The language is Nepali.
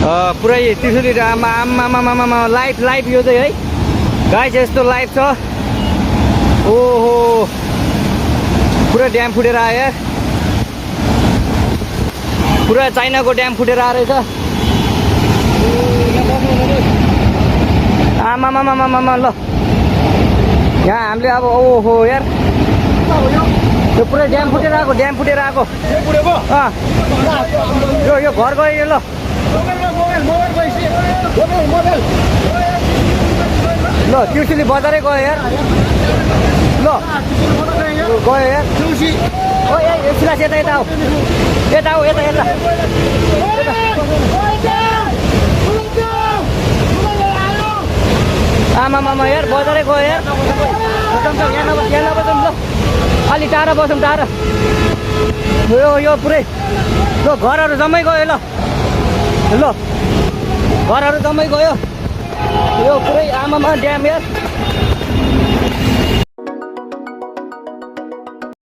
पुरै त्रिशुली आमा लाइभ यो चाहिँ है गाइस यस्तो लाइभ छ। ओहो पुरा ड्याम फुटेर आयो यार, पुरा चाइनाको ड्याम फुटेर आएर छ। आमा ल यहाँ हामीले अब ओहो यार यो पुरै ड्याम फुटेर आएको यो घर गयो ल ल त्रिशुली बजारै गयो यार ल गयो यार ओ यता आमा यार बजारै गयो यार यहाँ नबसौँ ल अलि टाढा बसौँ टाढा यो पुरै ल घरहरू जम्मै गयो ल घरहरू जम्मै गयो यो पुरै आमामा ड्याम यार।